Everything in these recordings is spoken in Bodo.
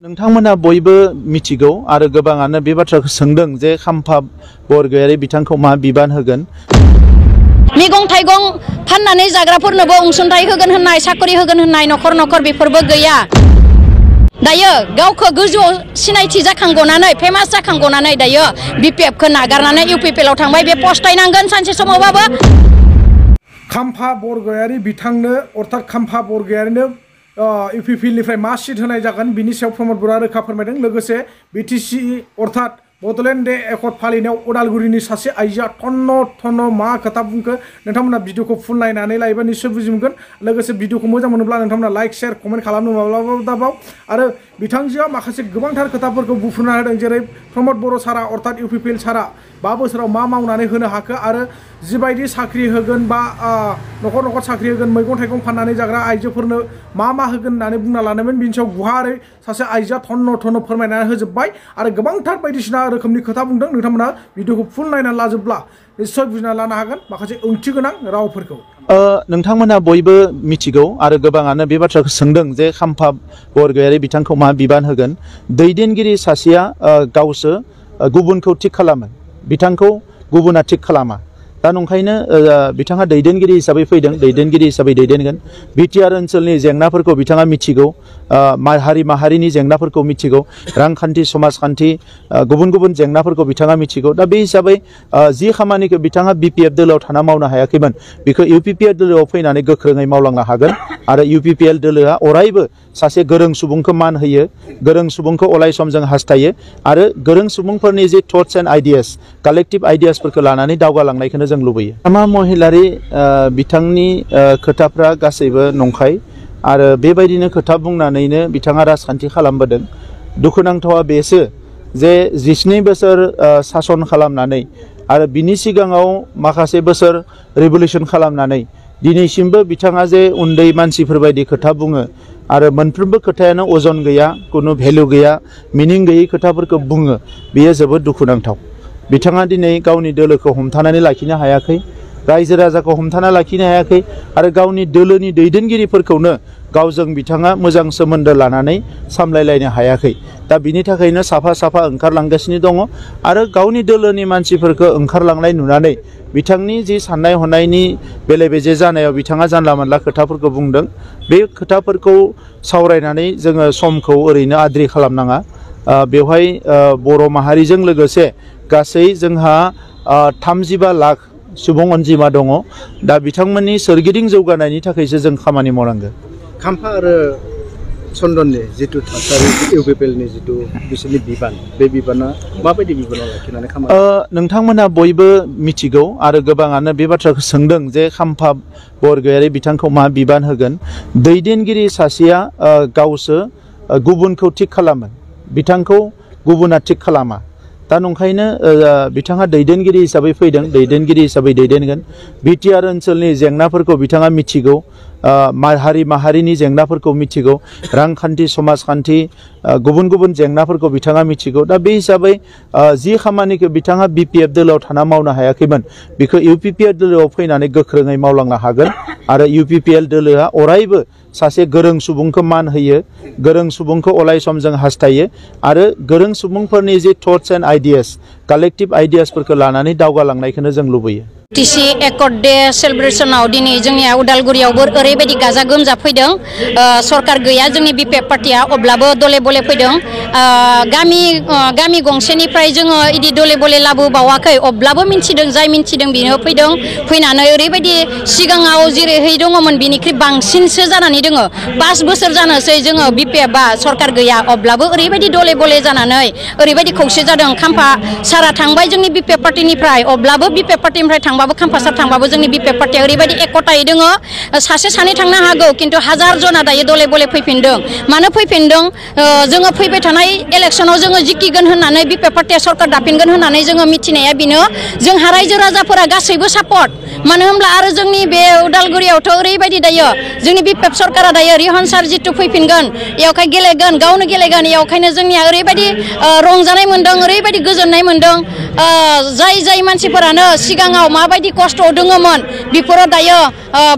नोंथांमोना बयबो मिथिगौ आरो गोबाङानो बे बाथ्राखौ सोंदों जे खाम्फा बरगयारि बिथांखौ मा बिबान होगोन। मैगं थाइगं फाननानै जाग्राफोरनोबो अनसुंथाइ होगोन होननाय साखरि होगोन होननाय नखर नखर बेफोरबो गैया। दायो गावखौ गोजौआव सिनायथि जाखांगनानै फेमास जाखांगनानै दायो BPF खौ नागारनानै UPPL आव थांबाय। बे पस्टायनांगोन सानसे समावबाबो। खाम्फा बरगयारि बिथांनो अर्थात खाम्फा बरगयारिनो UPPL निफ्राय मा सीट होनाय जागोन बिनि सायाव प्रमद बर'आ रोखा फोरमायदों। लोगोसे BTC अर्थात बड'लेण्ड डे एकर्ड फालिनायाव उदालगुरिनि सासे आइजोआ थन्न मा खोथा बुंखो नोंथांमोना भिडिअखौ फुल नायनानै लायोबा निश्चय बुजि मोनगोन। लोगोसे भिडिअखौ मोजां मोनोब्ला नोंथांमोना लाइक शेयार कमेन्ट खालामनो माब्लाबाबो दाबाव। आरो बिथांजोआ माखासे गोबांथार खोथाफोरखौ बुफ्रुना होदों, जेरै प्रमद बर' सारा अर्थात UPPL सारा 5 बोसोराव मा मावनानै होनो हाखो आरो जिबायदि साख्रि होगोन बा नखर नखर साख्रि होगोन, मैगं थाइगं फाननानै जाग्रा आइजोफोरनो मा होगोन होननानै बुंना लानोमोन। बिनि सायाव गुवारै सासे आइजोआ थन्न फोरमायनानै होजोब्बाय आरो गोबांथार बायदिसिना रोखोमनि खोथा बुंदों। नोंथांमोना भिडिअखौ फुल नायनानै लाजोबब्ला निश्चय बुजिना लानो हागोन माखासे ओंथि गोनां रावफोरखौ। नोंथांमोना बयबो मिथिगौ आरो गोबाङानो बे बाथ्राखौ सोंदों जे खाम्फा बरगयारि बिथांखौ मा बिबान होगोन। दैदेनगिरि सासेया गावसो गुबुनखौ थिग खालामो, बिथांखौ गुबुना थिग खालामा। दा नंखायनो बिथाङा दैदेनगिरि हिसाबै फैदों, दैदेनगिरि हिसाबै दैदेनगोन। बिटिआर ओनसोलनि जेंनाफोरखौ बिथाङा मिथिगौ, हारि माहारिनि जेंनाफोरखौ मिथिगौ, रांखान्थि समाजखान्थि गुबुन गुबुन जेंनाफोरखौ बिथाङा मिथिगौ। दा बे हिसाबै जि खामानिखौ बिथाङा BPF दोलोआव थाना मावनो हायाखैमोन बेखौ UPPL दोलोआव फैनानै गोख्रोङै मावलांनो हागोन। आरो UPPL दोलोआ अरायबो सासे गोरों सुबुंखौ मान होयो, गोरों सुबुंखौ अराय सम जों हास्थायो आरो गोरों सुबुंफोरनि जे थट्स एन्ड आइडियास कालेक्टिभ आइडियासफोरखौ लानानै दावगालांनायखौनो जों लुबैयो। कामा महिलारि बिथांनि खोथाफ्रा गासैबो नंखाय आरो बेबायदिनो खोथा बुंनानैनो बिथाङा राजखान्थि खालामबोदों। दुखुनांथावा बेसो जे 12 बोसोर सासन खालामनानै आरो बिनि सिगाङाव माखासे बोसोर रिभलिउसन खालामनानै दिनैसिमबो बिथाङा जे उन्दै मानसिफोरबायदि खोथा बुङो आरो मोनफ्रोमबो खोथायानो अजन गैया, कुनु भेलु गैया, मिनिं गैयै खोथाफोरखौ बुङो। बेयो जोबोद दुखुनांथाव। बिथाङा दिनै गावनि दोलोखौ हमथानानै लाखिनो हायाखै, रायजो राजाखौ हमथाना लाखिनो हायाखै आरो गावनि दोलोनि दैदेनगिरिफोरखौनो गावजों बिथाङा मोजां सोमोन्दो लानानै सामलायलायनो हायाखै। दा बिनि थाखायनो साफा ओंखारलांगासिनो दङ आरो गावनि दोलोनि मानसिफोरखौ ओंखारलांनाय नुनानै बिथांनि जि साननाय हनायनि बेले बेजे जानायाव बिथाङा जानला मोनला खोथाफोरखौ बुंदों। बे खोथाफोरखौ सावरायनानै जोङो समखौ ओरैनो आद्रि खालामनाङा। बेवहाय बर' माहारिजों लोगोसे गासै जोंहा 35 लाख सुबुं अनजिमा दङ। दा बिथांमोननि सोरगिदिं जौगानायनि थाखायसो जों खामानि मावनांगौ। खाम्फा आरो चन्दननि जिथु थासारि UPPL नि जिथु बिसोरनि बिबान, बे बिबाना माबायदि बिबानाव लाखिनानै खामानि? नोंथांमोना बयबो मिथिगौ आरो गोबाङानो बे बाथ्राखौ सोंदों जे खाम्फा बरगयारि बिथांखौ मा बिबान होगोन। दैदेनगिरि सासेया गावसो गुबुनखौ थिग खालामो, बिथांखौ गुबुना थिग खालामा। दा नंखायनो बिथाङा दैदेनगिरि हिसाबै फैदों, दैदेनगिरि हिसाबै दैदेनगोन। बिटिआर ओनसोलनि जेंनाफोरखौ बिथाङा मिथिगौ, हारि माहारिनि जेंनाफोरखौ मिथिगौ, रांखान्थि समाजखान्थि गुबुन गुबुन जेंनाफोरखौ बिथाङा मिथिगौ। दा बे हिसाबै जि खामानिखौ बिथाङा BPF दोलोआव थाना मावनो हायाखैमोन बेखौ UPPL दोलोआव फैनानै गोख्रोङै मावलांनो हागोन। आरो UPPL दोलोआ अरायबो सासे गोरों सुबुंखौ मान होयो, गोरों सुबुंखौ अराय सम जों हास्थायो आरो गोरों सुबुंफोरनि जे थट्स एन्ड आइडियास कालेक्टिभ आइडियासफोरखौ लानानै दावगालांनायखौनो जों लुबैयो। BTC एकर्ड डे सेलिब्रेशनाव दिनै जोंनिया उदालगुरियावबो ओरैबायदि गाजा गोमजा फैदों। सरकार गैया जोंनि BPF पार्टिया, अब्लाबो दले बले फैदों। गामि गंसेनिफ्राय जोङो इदि दले बले लाबोबावाखै, अब्लाबो मिन्थिदों, जाय मिन्थिदों बेनो फैदों। फैनानै ओरैबायदि सिगाङाव जेरैहाय दङमोन बिनिख्रुइ बांसिनसो जानानै दोङो। 5 बोसोर जानोसै जोङो BPF आ सरकार गैया, अब्लाबो ओरैबायदि दले बले जानानै ओरैबायदि खौसे जादों। खाम्फा सारा थांबाय जोंनि BPF पार्टिनिफ्राय, अब्लाबो BPF पार्टिनिफ्राय थांबाबो खाम्फा सार थांबाबो जोंनि BPF पार्टिया ओरैबायदि एकतायै दङ। सासे सानै थांनो हागौ खिन्थु 1000 जना दायो दले बले फैफिनदों। मानो फैफिनदों? जोङो फैबाय थानाय इलेक्सनाव जोङो जिखिगोन होननानै BPF पार्टिया सरकार दाफिनगोन होननानै जोङो मिथिनाया बेनो। जोंहा रायजो राजाफोरा गासैबो सापर्ट। मानो होनब्ला आरो जोंनि बे उदालगुरियावथ' ओरैबायदि दायो जोंनि BPF सरकारा दायो रिहन सार जितु फैफिनगोन एवखाय गेलेगोन, गावनो गेलेगोन। एवखायनो जोंनिया ओरैबायदि रंजानाय मोन्दों, ओरैबायदि गोजोननाय मोन्दों। मोनदों जाय मानसिफोरानो सिगाङाव माबायदि खस्थ' दङमोन बेफोरो दायो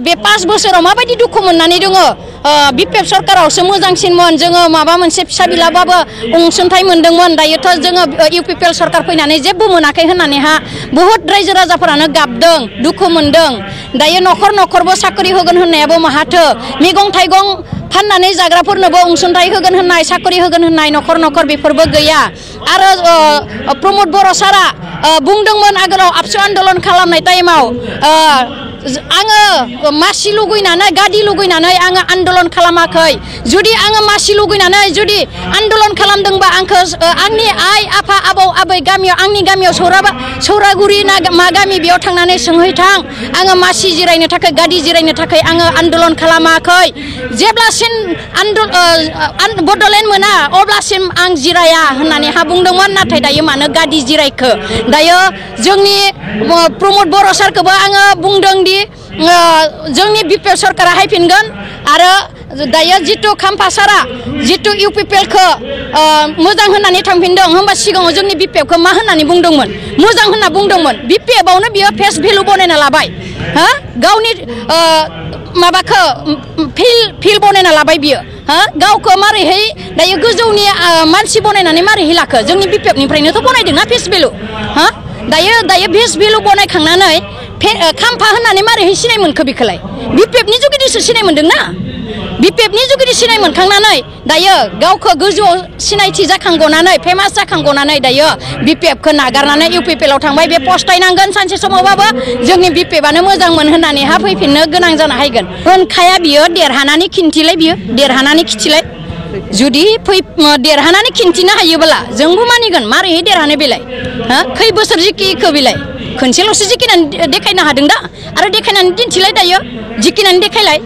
बे 5 बोसोराव माबायदि दुखु मोननानै दङ BPF सरकारावसो मोजांसिनमोन जोङो माबा मोनसे फिसा बिलाबाबो अनसुंथाइ मोनदोंमोन दायोथ' जोङो UPPL सरकार फैनानै जेबो मोनाखै होननानैहा बहुत रायजो राजाफोरानो गाबदों दुखु मोनदों दायो न'खर न'खरबो साख्रि होगोन होननायाबो माहाथो मैगं थाइगं फाननानै जाग्राफोरनोबो अनसुंथाइ होगोन होननाय साख्रि होगोन होननाय न'खर न'खर बेफोरबो गैया आरो प्रमद बर' सारा बुंदोंमोन आगोलाव आबसु आन्दलन खालामनाय टाइमाव आङो मासि लुगैनानै गादि लुगैनानै आङो आन्दलन खालामाखै जुदि आङो मासि लुगैनानै जुदि आन्दलन खालामदोंबा आंखौ आंनि आइ आफा आबौ आबै गामियाव आंनि गामियाव सौरागुरि ना मा गामि बेयाव थांनानै सोंहैथां आङो मासि जिरायनो थाखाय गादि जिरायनो थाखाय आङो आन्दलन खालामाखै जेब्लासिम बड'लेण्ड मोना अब्लासिम आं जिराया होननानै बुंदोंमोन नाथाय दायो मानो गादि जिरायखो दायो जोंनि प्रमद बर' सारखौबो आङो बुंदों दि जोंनि BPF सरकारा हायफिनगोन आरो दायो जितु खाम्फा सारा जितु UPPL खौ मोजां होननानै थांफिनदों होनबा सिगाङाव जोंनि BPF खौ मा होननानै बुंदोंमोन मोजां होनना बुंदोंमोन BPF आवनो बियो फेस भेलु बनायना लाबाय हा गावनि माबाखौ फिल बनायना लाबाय बियो हा गावखौ मारैहाय दायो गोजौनि मानसि बनायनानै मारैहाय लाखो जोंनि BPF निफ्रायनोथ' बनायदोंना फेस भेलु हा दायो फेस भेलु बनायखांनानै खाम्फा होननानै मारैहाय सिनाय मोनखो बेखौलाय BPF नि जुगिदिसो सिनाय मोनदोंना BPF नि जुगिदि सिनाय मोनखांनानै दायो गावखौ गोजौआव सिनायथि जाखांगनानै फेमास जाखांगनानै दायो BPF खौ नागारनानै UPPL आव थांबाय बे पस्टायनांगोन सानसे समावबाबो जोंनि BPF आनो मोजांमोन होननानै फैफिननो गोनां जानो हायगोन होनखाया बियो देरहानानै खिन्थिलाय बियो देरहानानै खिथिलाय जुदि देरहानानै खिन्थिनो हायोब्ला जोंबो मानिगोन मारैहाय देरहानो बेलाय खै बोसोर जिखिखो बेलाय खनसेल'सो जिखिनानै देखायनो हादों दा आरो देखायनानै दिन्थिलाय दायो जिखिनानै देखायलाय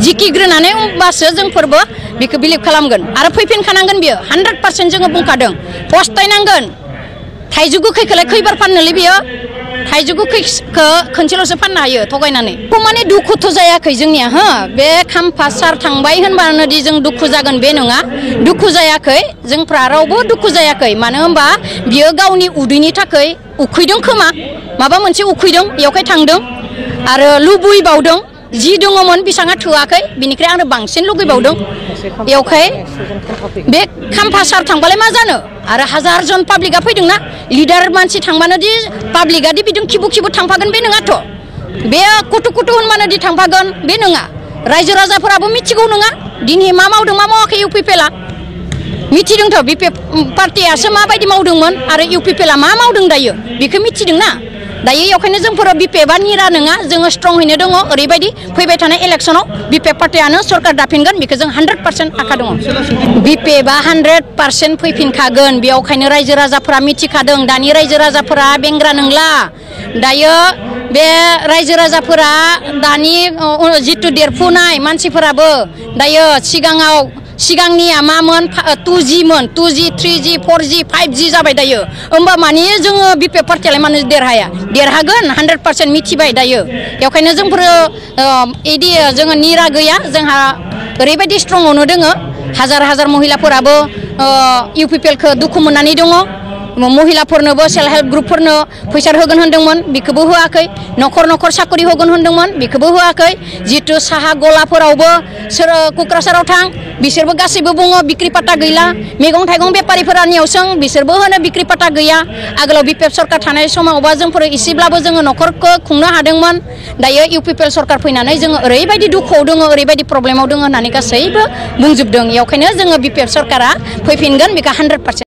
जिखिग्रोनानै होमबासो जोंफोरबो बेखौ बिलिभ खालामगोन आरो फैफिनखानांगोन बियो 100% जोङो बुंखादों पस्टायनांगोन थाइजौ गोखैखौलाय खैबार फाननोलै बियो थाइजौ गोखैखौ खनसेल'सो फाननो हायो थगायनानै माने दुखुथ' जायाखै जोंनिया बे खाम्फा सार थांबाय होनबानो दि जों दुखु जागोन बे नङा दुखु जायाखै जोंफ्रा रावबो दुखु जायाखै मानो होनबा बियो गावनि उदैनि थाखाय उखैदों खोमा माबा मोनसे उखैदों बेयावखाय थांदों आरो लुबैबावदों जि दङमोन बेसाङा थोआखै बिनिफ्राय आरो बांसिन लुगैबावदों बेयावखाय बे खाम्फा सार थांबालाय मा जानो आरो 1000 जन पाब्लिकआ फैदोंना लिडार मानसि थांबानो दि पाब्लिकआ दि बिदों खिबु थांफागोन बे नङाथ' बे कुटु होनबानो दि थांफागोन बे नङा रायजो राजाफोराबो मिथिगौ नङा दिनै मा मावदों मा मावाखै UPPL आ मिथिदोंथ' BPF पार्टियासो माबायदि मावदोंमोन आरो UPPL आ मा मावदों दायो बेखौ मिथिदोंना दायो बेखायनो जोंफोर BPF आ निरा नङा जोङो स्ट्रंहैनो दङ ओरैबायदि फैबाय थानाय इलेक्सनाव BPF पार्टियानो सरकार दाफिनगोन बेखौ जों 100% आखा दङ BPF आ 100% फैफिनखागोन बेयावखायनो रायजो राजाफोरा मिथिखादों दानि रायजो राजाफोरा बेंग्रा नंला दायो बे रायजो राजाफोरा दानि जितु देरफुनाय मानसिफोराबो दायो सिगांनिया मामोन 2G मोन 2G 3G 4G 5G जाबाय दायो होमबा माने जोङो BPF पार्टियालाय मानो देरहागोन 100% मिथिबाय दायो बेखायनो जोंफोर इदि जोङो निरा गैया जोंहा ओरैबायदि स्ट्रंआवनो दोङो हाजार महिलाफोराबो UPPL खौ दुखु मोननानै दङ महिलाफोरनोबो सेल्फ हेल्प ग्रुपफोरनो फैसा होगोन होनदोंमोन बेखौबो होआखै न'खर साख्रि होगोन होनदोंमोन बेखौबो होआखै जितु साहा गलाफोरावबो सोर क'क्राझाराव थां बिसोरबो गासैबो बुङो बिक्रि पाटा गैला मैगं थाइगं बेपारिफोरानियाव सों बिसोरबो होनो बिक्रि पाटा गैया आगोलाव BPF सरकार थानाय समावबा जोंफोर एसेब्लाबो जोङो न'खरखौ खुंनो हादोंमोन दायो UPPL सरकार फैनानै जोङो ओरैबायदि दुखुआव दङ ओरैबायदि प्रब्लेमाव दङ होननानै गासैबो बुंजोबदों बेखायनो जोङो BPF सरकारा फैफिनगोन बेखौ 100%